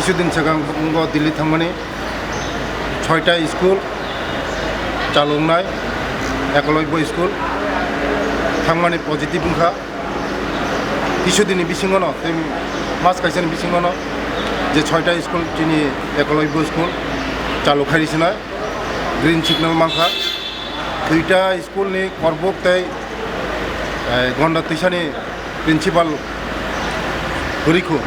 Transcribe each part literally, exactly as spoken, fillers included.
Kisa din swkang bo Delhi thangmani, soita school chaloknai, Ekalobya school thangmani positive wngkha. Kisa dinni bisingono, tei mas kaisani bisingono je soita school chini Ekalobya school chalok khai rwsinai, green signal mankha. Duita school ni korbuk tei, eh, Gonda Twisani principal kwrwi khu,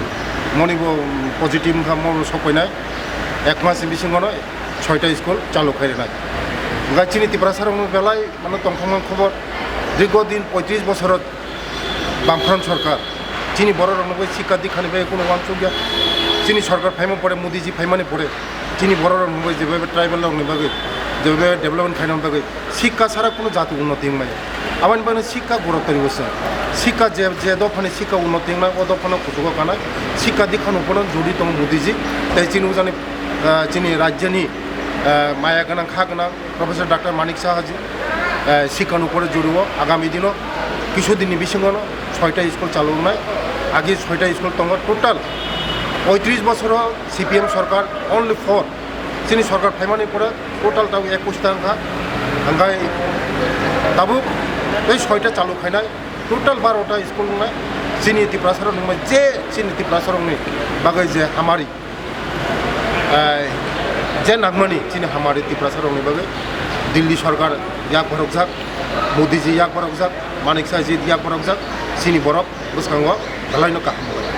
moni bo positive wngkha, mo bo sok painai. Ek mas ni bisingono soita school chalok khai rwnai. Hwnkhe chini Tiprasa rokno belai mano tongthokma khobor, dirgo din poitris bosoro Bamfront sorkar, chini borok rokno bai sikka dikhani bai kunu uansuk ya. Chini sorkar phaima pore, Modi ji phaimani pore, chini borok rokno bai jeba tribal rokni bagwi, jeba development khaina bagwi sikka sara kunu jati unnoti wngmaya. Aboni bagwi sikka gurutto ribo se. Sikka je, je dophani sikka unnoti wngnai, o dophano kuchugo kanai. Sikka dikhano bono jodi tongo Modi ji. Tei chini ujani, ah, chini rajyoni, ah, maya gwnang, kha gwnang, Professor Doctor Manik Saha ji, eh, sikkan upore joriwo agami dino kisu dinni bisingono soita school chaloknai, agi soita school tongo total poitris bosoro C P M sorkar only four, chini sorkar phaimani pore total tabuk ekush ta wngkha, hwnkhai tabuk tei soita chalok khainai total barota school wngnai chini Tiprasarok nungmai je chini Tiprasarokni bagwi je hamari. Eh, je nangmani chini hamari Tiprasa rokni bagwi Delhi sorkar yak borokjak, Modi ji yak borokjak, Manik Saha ji yak borokjak, chini borok bwskango belaino kaham.